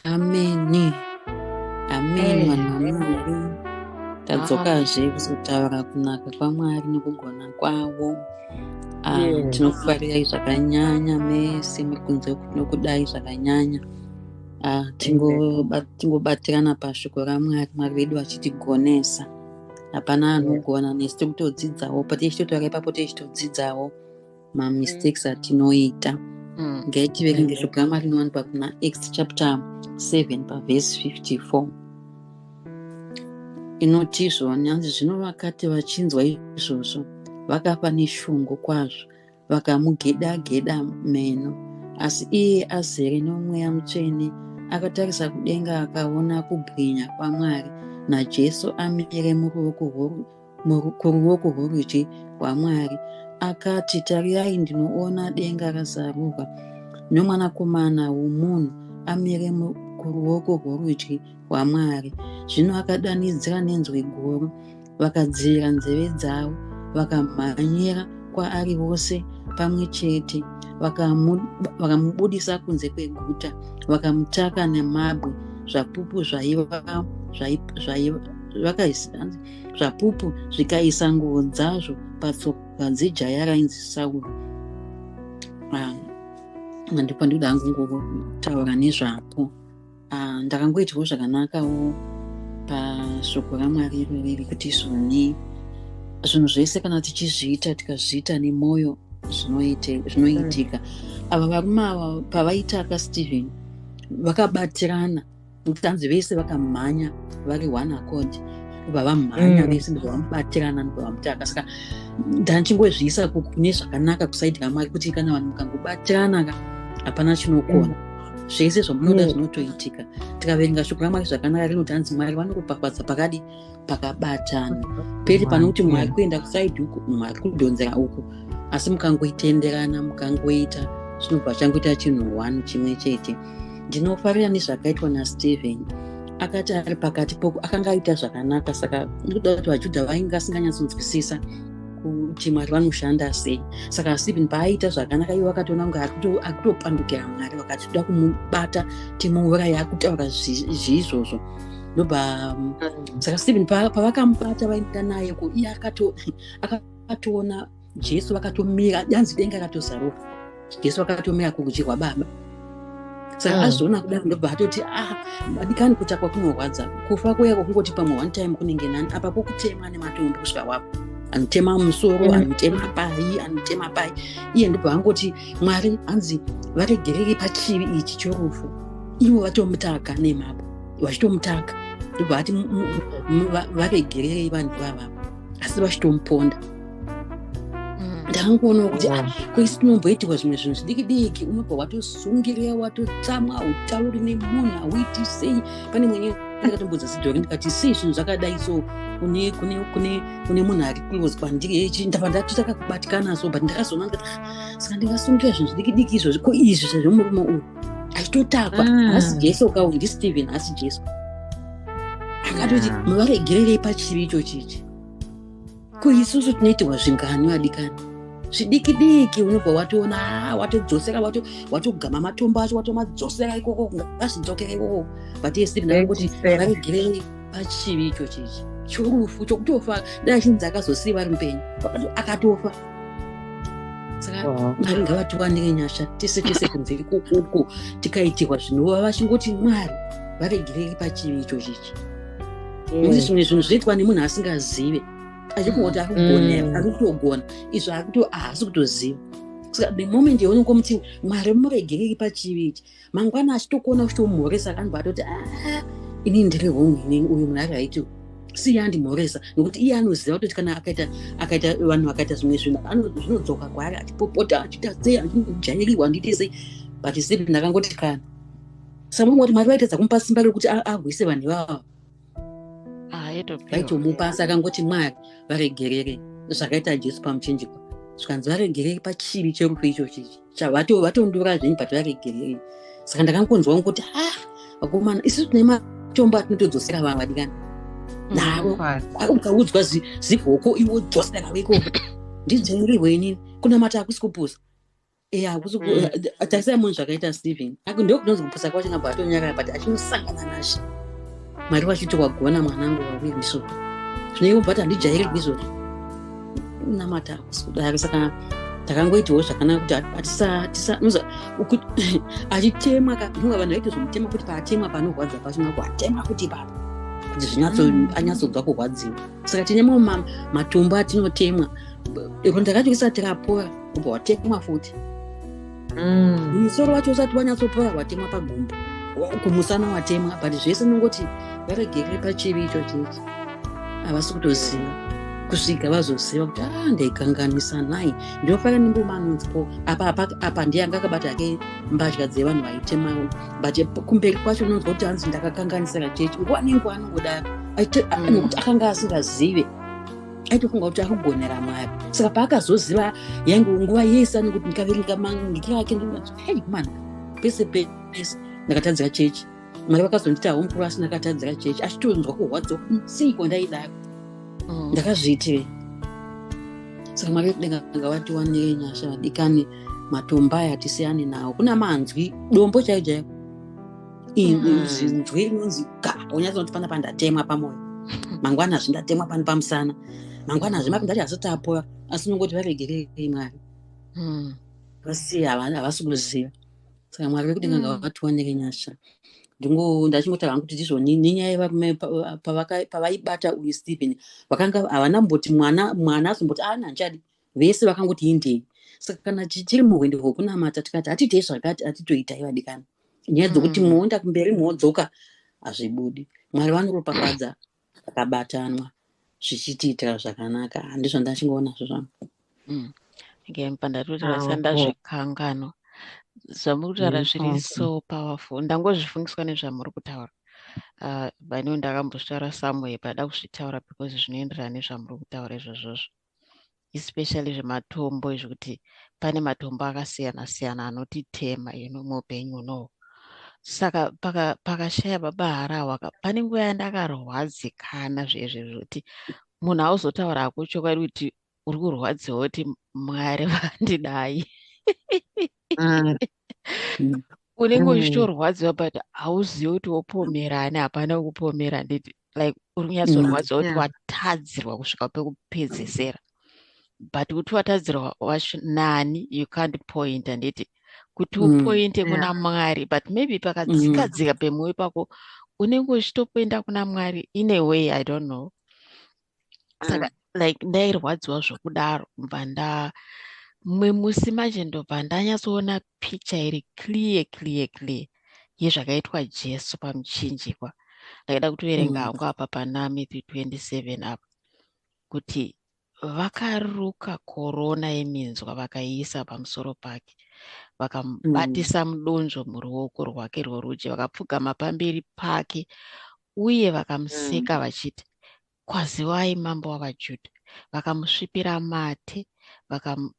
Ameni. Ameni vanhu vaMwari. Tadzokazve kuzotaura kunaka kwaMwari nokugona kwavo. Ah, Tinokufarirai zvakanyanya mese muri kunze nokudai zvakanyanya. Ah, tingobatirana pashoko raMwari, Mwari vedu vachitigonesa. Hapana anogona nesu tiri kutodzidzawo, patichitotaura ipapo tichitodzidzawo mamistakes atinoita. Ngaitiverenge shoko raMwari rinowanikwa kuna Acts chapter 7 pavhesi 54. Inoti izvoni, hanzi, "Zvino vakati vachinzwa izvozvo, vakafa neshungu kwazvo, vakamugeda-geda meno. Asi iye azere noMweya Mutsvene, akatarisa kudenga, akaona kubwinya kwaMwari naJesu amire kuruoko rworudyi rwaMwari, akati, 'Tarirai, ndinoona denga razarurwa noMwanakomana woMunhu amire kuruoko rworudyi rwaMwari.' Zvino akadanidzira nenzwi guru, vakadzivira nzeve dzavo, vakamhanyira kwaari vose pamwe chete, vakamubudisa kunze kweguta, vakamutaka nemabwe. Zvapupu zvaiva zvapupu zvikaisa nguo dzazvo patsoka dzejaya rainzi Sauro." Ah, ndipo ndikuda hangu kungotaura nezvapo. Ah, ndakangoitawo zvakanakawo pashoko raMwari irori kuti izvoni zvinhu zvese kana tichizviita, tikazviita nemwoyo, zvinoitika. Ava varume ava pavaitaka Stephen vakabatirana, nokuti hanzi vese vakamhanya vari one accord, ndobva vamhanya vese, ndobva vamubatirana, ndobva vamutaka. Saka ndanchingozviisa kune zvakanaka kuside raMwari kuti kana vanhu mukangobatirana ka, hapana chinokona. Zvese zvamunoda zvinotoitika. Tikaverenga shoko raMwari zvakanaka, rinoti hanzi Mwari vanoropafadza pakadi pakabatana peri pane kuti Mwari kuenda kuside uku, Mwari kudhonzera uku, asi mukangoitenderana, mukangoita, zvinobva changoita chinhu one chimwe chete. Ndinofarira nezvakaitwa naStephen. Akati ari pakati poko akanga aita zvakanaka, saka nekuda kuti vaJudha vainge vasinganyatsonzwisisa kuti Mwari vanoshanda sei, saka Stephen paaita zvakanaka, ivo vakatoona kunge ari kutopandukira Mwari, vakati, "Toda kumubata timuuraye, ari kutaura zviizvozvo." Ndobva saka Stephen pavakamubata vaenda naye ko, iye akatoona Jesu vakatomira, yanzi denga ratozaruka, Jesu vakatomira kurudyi rwaBaba. Saka azoona kudaro, ndobva atoti, "Ah, madikani, kutakwa kunorwadza. Kufa kuya kwokungoti pamwe one time kunenge nani, apa pokutemwa nematombo kusvika wapo, anotema musoro, anotema pai, anotema pai." Iye ndobva angoti, "Mwari," hanzi, "varegereri pachivi ichi chorufu." Ivo vatomutaka nemapo, vachitomutaka, ndobva ati, "Varegererei vanhu ivavavo," asi vachitomuponda. Ndakangoonawo kuti ah, kwesi tinomboitirwa zvimwe zvinhu zvidiki diki, unobva watosungirira, watotsamwa, hautauri nemunhu, hauiti sei. Pane mwenye ndakatombudza sidhori, ndikati, "Sei zvinhu zvakadai so kune munhu ari close kwandiri?" Echi ndabva ndatotaka kubatikana so, but ndakazoona ndikati, "Ah, saka ndingasungira zvinhu zvidiki diki izvozvi, ko izvi zvezvemurume uyu achitotakwa?" Haasi Jesu kau, ndiStephen, haasi Jesu. Akatoti, "Muvaregererei pachivi icho chichi." Ko isusu tinoitirwa zvingani, vadikani? Zvidiki diki unobva watoona, ah, watodzosera, watogama matombo acho, watomadzosera ikoko, ngazvidzokere ikoko. But iye Stephen akangoti, "Varegererei pachivi icho chichi chorufu," chokutofa. Dai achinzi akazosiyiwa ari mupenyu, akatofa. Saka Mwari ngavatiwanire nyasha tese tese kunze ikokoko, tikaitirwa zvinova, vachingoti, "Mwari, varegereri pachivi icho chichi," nokuti zvimwe zvinhu zvinoitwa nemunhu asingazive, achikungoti ari kugonera, ari kutogona izvo, haasi kutoziva. Saka the moment yaunongomuti, "Mwari, muregereri pachivi ichi," mangwana achitokuona uchitomhoresa, kanobva atoti, "Ah, inini ndiri wrong, inini uyu munhu ari right, siya andimhoresa," nokuti iye anoziva kutoti kana akaita vanhu vakaita zvimwe zvinhu, zvinodzoka kwaari, achipopota, achiita sei, achijairiwa, ndiite sei. But still ndakangoti kana samungoti Mwari vaitadza kumupa simba rekuti arwise vanhu ivava, Aitopiwa. Vaitomupa, asi akangoti, "Mwari, varegerere," zvakaita Jesu pamuchinjikwa, zvikanzi, "Varegerere pachivi cherufu icho chichi vatondura zvenyu, but varegerere." Saka ndakangonzwa kuti, ah, vakomana, isusu tine matombo atinotodzosera vanhu, vadikani, navo. Ukaudzwa zivhoko, iwe dzosera ikoko. Ndidzairirwe inini, kunamata hakusi kupusa. Ya, tarisai munhu zvakaita Stephen. Ndokunonzi kupusa kwacho, ngabva atonyarara, but achinosangana nashe Mwari vachiti, "Wagona mwanangu, wauya ndizvo zvino." Ivo, "But handijairirwi izvozvo." Namata hakusi kudaro. Saka takangoitawo zvakanaka kuti achitemwa ka, nunga vanhu vaitozomutema kuti paatemwa panorwadza pacho, ngakuatemwa kuti ipapo kuti zvinyatso anyatsonzwa kurwadziwa. Saka tine mamwe matombo atinotemwa, ronda racho risati rapora, ubva watemwa futi. Musoro wacho usati wanyatsopora, watemwa pagumbo, kumusana watemwa, but zvese nongoti varegerere pachivi icho chechi, havasi kutoziva kusvika vazoziva kuti, "A, ndaikanganisa nai." Ndinofanira nemboma anonzi po apa apa apa, ndiye anga akabata hake mbatya dzevanhu vaitemawo, but kumberi kwacho unonzwa kuti hanzi, "Ndakakanganisira chechi." Nguva nenguva anongodaro, nekuti akanga asingazive, aitofunga kuti akugonera Mwari. Saka paakazoziva, yange nguva yese anongoti, ndikaverenga mangikiro ake, hei mana, pese pese ndakatadzira chechi, Mwari vakazonditi hawo mukuru, asi ndakatadzira chechi, achitonzwa kurwadziwa, seiko ndaidaro? Ndakazviitirei? Saka Mwari vekudenga ngavatiwanire nyasha, vadikani. Matombo aya tisiyane nawo. Kuna manzwi, dombo chaiyo chaiyo, zinzwi rinonzi ga, unyatsoti pana pandatemwa pamwoyo, mangwana zvindatemwa pano pamusana, mangwana zvimapi ndati asati apora, asi nongoti varegererei Mwari. Vasiye, havasi kuziva. Saka Mwari vekudenga ngavatiwanire nyasha. Ndachingotaura hangu kuti ndizvo nenyaya yevarume pavaibata uyu Stephen, vakanga havana mboti mwana, mwana azomboti ana handichadi, vese vakangoti indei. Saka kana tiri muhwendo hwekunamata, tikati hatitei zvakati, hatitoitai, vadikana. Nyaya dzokuti muonda kumberi muodzoka hazvibudi. Mwari vanoropafadza zvakabatanwa zvichitiitira zvakanaka. Handizvo ndachingoonazvo zvangu. Ngempa ndatotaura sandazvikanganwa zvamuri kutaura zviri so powerful. Ndangozvifungiswa nezvamuri kutaura. By now ndakambozvitaura somewhere, pada kuzvitaura because zvinoenderana nezvamuri kutaura izvozvozvo, especially zvematombo izvi, kuti pane matombo akasiyana siyana anotitema muupenyu hunohwu. Saka pakashaya baba Harahwa, pane nguva yandakarwadzikana zvezve zvekuti munhu hauzotaura hako chokwadi kuti uri kurwadziwa kuti Mwari vandidai. Unenge uchitorwadziwa, but hauzivi kuti wopomerani. Hapana wekupomera, nditi like uri kunyatsorwadziwa kuti watadzirwa kusvika pekupedzesera, but kuti watadzirwa wacho nani, you can't point, handiti, kuti upointe kuna Mwari, but maybe pakadzika dzika pemwoyo pako unenge uchitopointa kuna Mwari in a way, I don't know. Saka like ndairwadziwa zvokudaro, mbva nda mumwe musi manje ndobva ndanyatsoona picture iri clear, clear, clear yezvakaitwa Jesu pamuchinjikwa. Ndaida kutoverenga hangu apa pana Matthew 27 apa, kuti vakaruka korona yeminzwa vakaiisa pamusoro pake, vakamubatisa mudonzvo muruoko rwake rworudyi, vakapfugama pamberi pake uye vakamuseka vachiti, "Kwaziwai, mambo wavaJudha." Vakamusvipira mate,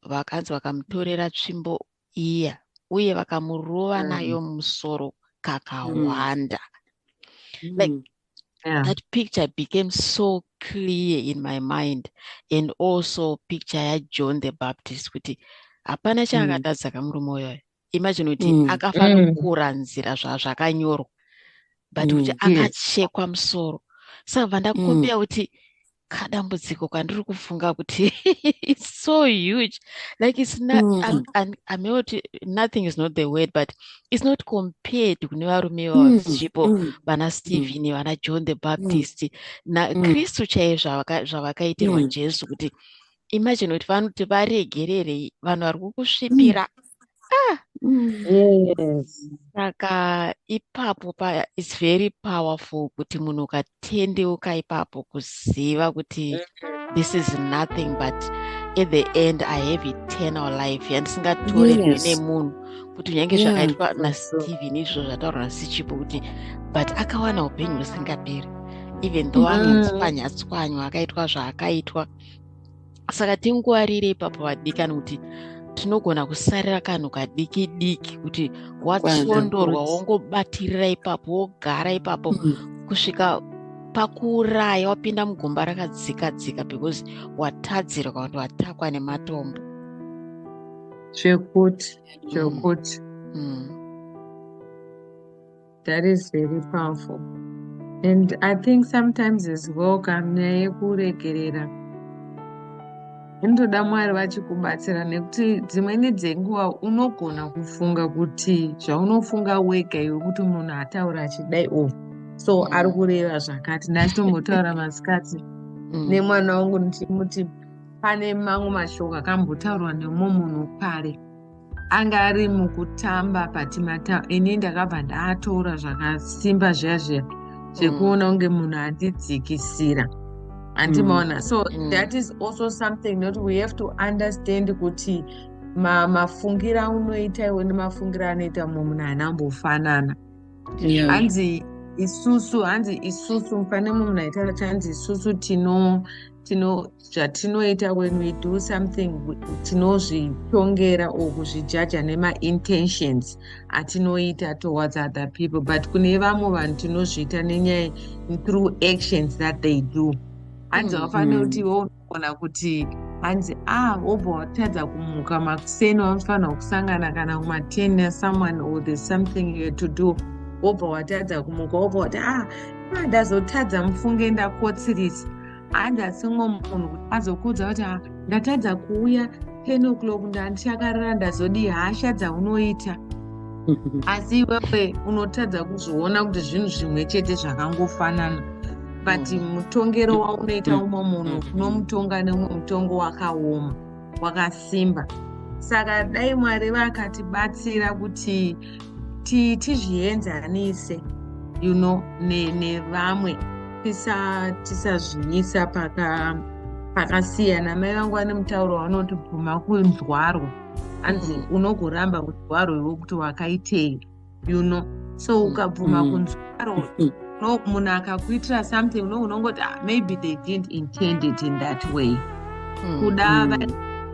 vakanzi vakamutorera tsvimbo iya uye vakamurova nayo mumusoro kakawanda. Like that picture became so clear in my mind, and also picture yaJohn the Baptist, kuti hapana chaakatadza kamurume uyoyo. Imagine kuti akafanokura nzira zvazvakanyorwa, but kuti akachekwa musoro. Saka bva ndakombera kuti kadambudziko kandiri kufunga kuti it's so huge, like it's not I mean kuti nothing is not the word, but it's not compared kune varume vazvipo, vana Stephen, vana John the Baptist naKristu chaizvo, zvavakaitirwa Jesu. Kuti imagine kuti vanoti varegererei vanhu vari kukusvipira. Saka ipapo pa it's very powerful kuti munhu ukatendeuka ipapo, kuziva kuti this is nothing, but at the end I have eternal life yandisingatorerwi nemunhu, kuti kunyange zvakaitwa naStephen izvo zvataurwa nasichipo, kuti but akawana upenyu husingaperi even though akatswanya tswanywa, akaitwa zvaakaitwa. Saka tingwarire ipapo, vadikani, kuti tinogona kusarira kanhu kadiki diki, kuti watsondorwa, wongobatirira ipapo, wogara ipapo kusvika pakuuraya, wapinda mugomba rakadzika dzika because watadzirwa kuti watakwa nematombo. Zvekuti, zvekuti. That is very powerful. And I think sometimes as well, kanyaya yekuregerera inotoda Mwari vachikubatsira, nekuti dzimweni dzenguva unogona kufunga kuti zvaunofunga wega iwe kuti munhu ataura achidai, o so ari kureva zvakati. Ndachitombotaura masikati nemwana wangu ndichimuti pane mamwe mashoko akambotaurwa nemumwe munhu kare, anga ari mukutamba patimata. Ini ndakabva ndaatora zvakasimba zviya zviya zvekuona kunge munhu andidzikisira, handimaona? So that is also something that we have to understand, kuti mafungiro aunoita iwe nemafungiro anoita mumwe munhu haanambofanana. Hanzi isusu pane mumwe munhu aitaura kuti hanzi isusu tino zvatinoita, when we do something, tinozvitongera or kuzvijaja nemaintentions atinoita towards other people, but kune vamwe vanhu tinozviita nenyaya through actions that they do. Hanzi vafanira kuti iwe unogona kuti hanzi ah, wobva watadza kumuka makuseni, wamufanira kusangana kana kuma10 nesomeone or there's something you had to do, wobva watadza kumuka, wobva wati, "Ah, ah, ndazotadza, mufunge ndakotsirisa." Hanzi asi mumwe munhu kuti azokuudza kuti, "Ah, ndatadza kuuya 10 o'clock, ndandichakarara, ndazodii," hasha dzaunoita, asi iwewe unotadza kuzviona kuti zvinhu zvimwe chete zvakangofanana, but mutongero waunoita umwe munhu unomutonga nemumwe mutongo wakaoma, wakasimba. Saka dai Mwari vakatibatsira kuti tizvienzanise nevamwe, tisazviisa pakasiyana. Mai vangu vane mutauro wavanoti, "Bvuma kunzwarwo." Hanzi unogoramba kunzwarwo iwe kuti wakaitei. So ukabvuma kunzwarwo, no, munhu akakuitira something unongoti, "Ah, maybe they didn't intend it in that way." Kuda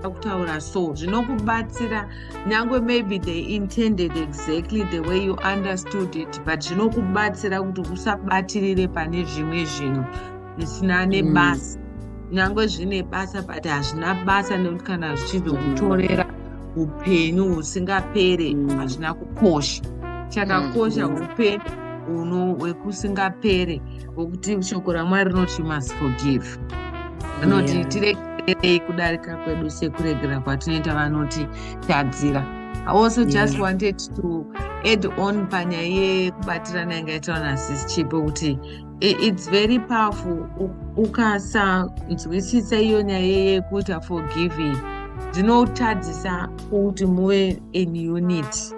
kutaura so zvinokubatsira, nyange maybe they intended exactly the way you understood it, but zvinokubatsira kuti usabatirire pane zvimwe zvinhu zvisina nebasa. Nyange zvine basa, but hazvina basa, nekuti kana zvichizokutorera upenyu husingapere, hazvina kukosha. Chakakosha upenyu huno hwekusingapere, hwokuti shoko raMwari rinoti you must forgive, rinoti tiregerei kudarika kwedu sekuregera kwatinoita vanotitadzira. I also just wanted to add on panyaya yekubatirana yanga itaura nasisi Chipo, kuti it's very powerful. Ukasanzwisisa iyo nyaya yekuita forgiving, zvinotadzisa kuti muve in unity,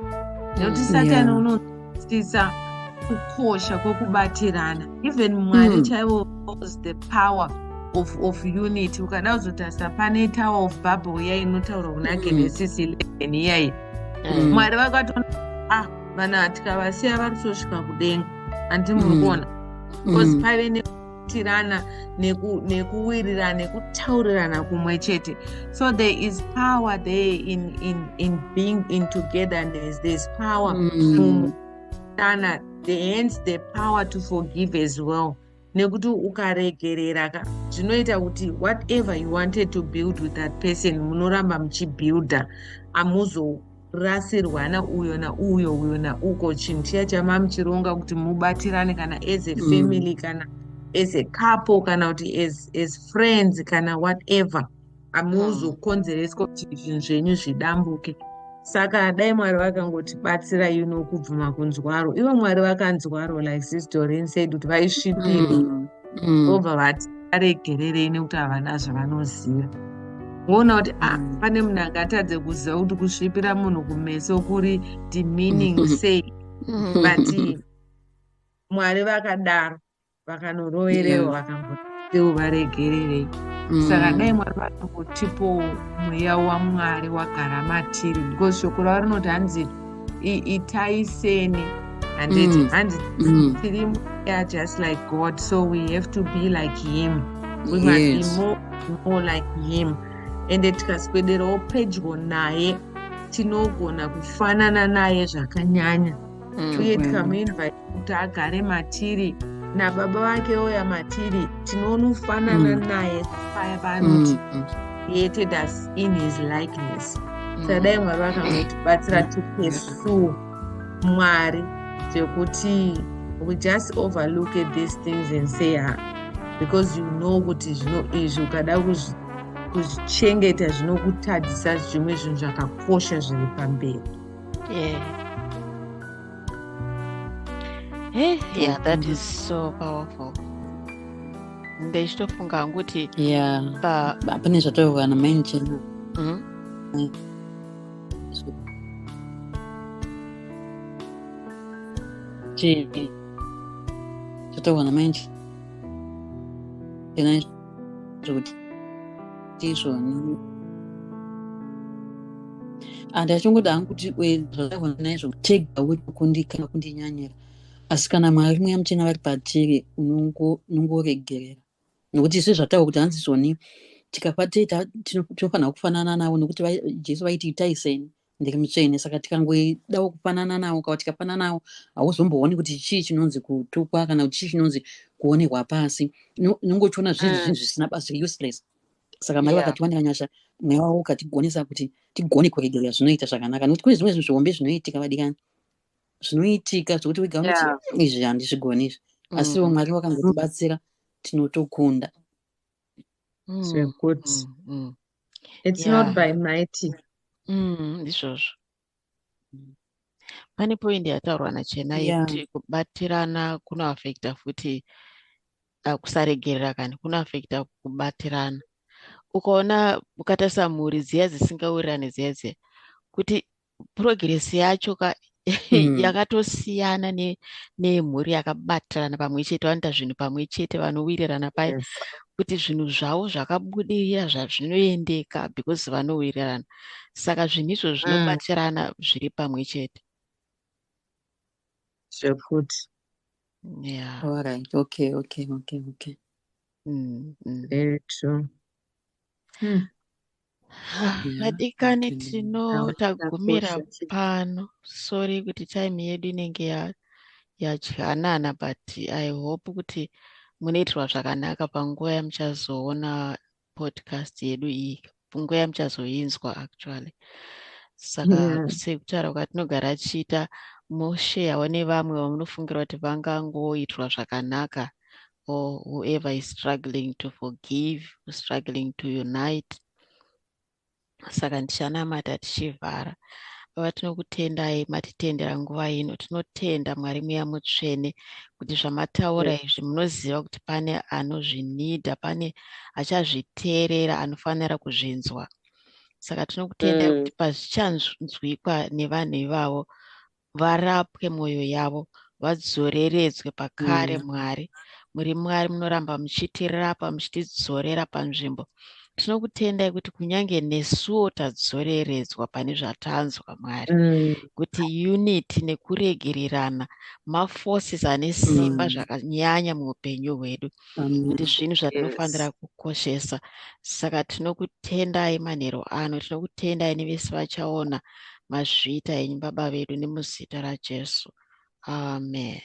nekuti Satani unonzwisisa kukosha kwekubatirana. Even Mwari chaivo knows the power of unity. Ukada kuzotarisa pane Tower of Babel iya inotaurwa kuna Genesis 11 iyayi, Mwari vakatoona, ah, vanhu tikavasiya vari kusosvika kudenga, handi muri kuona? Because paive nekutirana, nekuwirirana, nekutaurirana kumwe chete. So there is power there in being in togetherness. There's power mumuana, hence the power to forgive as well, nekuti ukaregerera ka, zvinoita kuti whatever you wanted to build with that person, munoramba muchibuilda, hamuzorasirwana uyo nauyo, uyo nauko. Chinhu chiya chamamuchironga kuti mubatirane, kana as a family, kana as a couple, kana kuti as friends, kana whatever, hamuzokonzereswa kuti zvinhu zvenyu zvidambuke. Saka dai Mwari vakangotibatsira kubvuma kunzwaro. Ivo Mwari vakanzwaro, like Sis Doreen said, kuti vaisvipirwa, vobva vati aregererei nekuti havana zvavanoziva. Woona kuti ah, pane munhu angatadze kuziva kuti kusvipira munhu kumeso kuri demeaning sei, but Mwari vakadaro, vakanorovererwa, vakambotiwo varegererei. Saka dai Mwari vakangotipowo mweya waMwari wagara matiri, because shoko ravo rinoti hanzi itai seni, handiti? Hanzi tiri mweya just like God, so we have to be like him. We must be more like him. Ende tikaswederawo pedyo naye, tinogona kufanana naye zvakanyanya, uye tikamuinvite kuti agare matiri, nababa vake ouya matiri, tinonofanana naye paya paanoti created us in his likeness. Saka dai Mwari vakangotibatsira to pursue Mwari, zvekuti we just overlook at these things and say, ha, because you know kuti zvino izvi ukada kuzvichengeta zvinokutadzisa zvimwe zvinhu zvakakosha zviri pamberi. Yeah. Hey, yeah, that is so powerful. Ndechitofunga hangu kuti yeah, pane zvataurwa namainjena. Chii zvataurwa namainjena zvokuti izvoni handachingoda hangu kuti zvataurwa naizvo tega wekukundikana kundinyanyira, asi kana Mwari Mweya Mutsvene vari patiri, unongoregerera, nokuti sezvataurwa kuti hanzi zvoni tikafa tinofanira kufanana navo, nokuti Jesu vaiti, "Itai seni, ndiri mutsvene." Saka tikangodawo kufanana navo, kana tikafanana navo, hauzombooni kuti chii chinonzi kutukwa kana kuti chii chinonzi kuonerwa pasi. Unongochiona zviri zvinhu zvisina basa, zviri useless. Saka Mwari vakatiwanira nyasha, Mweya wavo ukatigonesa kuti tigone kuregerera, zvinoita zvakanaka, nokuti kune zvimwe zvinhu zvihombe zvinoitika, vadikani, zvinoitika zvokuti wega unoti, "Izvi handizvigoni izvi," asiwo Mwari vakangotibatsira, tinotokunda. Zvekuti it's not by mighty. Ndizvozvo. Pane point yataurwa naChena yekuti kubatirana kunoafecta futi kusaregerera kani kunoafecta kubatirana. Ukaona, ukatarisa mhuri dziya dzisingawirirani dziya dziya, kuti progress yacho ka yakatosiyana nemhuri yakabatirana pamwe chete, vanoita zvinhu pamwe chete, vanowirirana paya, kuti zvinhu zvavo zvakabudirira, zvazvinoendeka because vanowirirana. Saka zvinhu izvo zvinobatirana zviri pamwe chete. Zvekuti Alright, okay. Very true. Vadikani, tagumira Zvakakosha. pano. Sorry kuti time yedu inenge yadyanana, but I hope kuti munoitirwa zvakanaka panguva yamuchazoona podcast yedu iyi, panguva yamuchazoinzwa actually. Saka sekutaura kwatinogara tichiita, mosheyawo nevamwe vamunofungira kuti vangangoitirwa zvakanaka, or whoever is struggling to forgive, struggling to unite. Saka ndichanamata tichivhara. Baba, tinokutendai matitendera nguva ino. Tinotenda Mwari Mweya Mutsvene kuti zvamataura izvi munoziva kuti pane anozvinidha, pane achazviteerera, anofanira kuzvinzwa. Saka tinokutendai kuti pazvichanzwikwa nevanhu ivavo, varapwe mwoyo yavo, vadzoreredzwe pakare. Mwari, muri Mwari munoramba muchitirapa, muchitidzorera panzvimbo. Tinokutendai kuti kunyange nesuwo tadzoreredzwa pane zvatanzwa, Mwari, kuti unity nekuregererana maforces ane simba zvakanyanya muupenyu hwedu, kuti zvinhu zvatinofanira kukoshesa. Saka tinokutendai manheru ano, tinokutendai nevese vachaona. Mazviita henyu, Baba vedu, nemuzita raJesu, amen.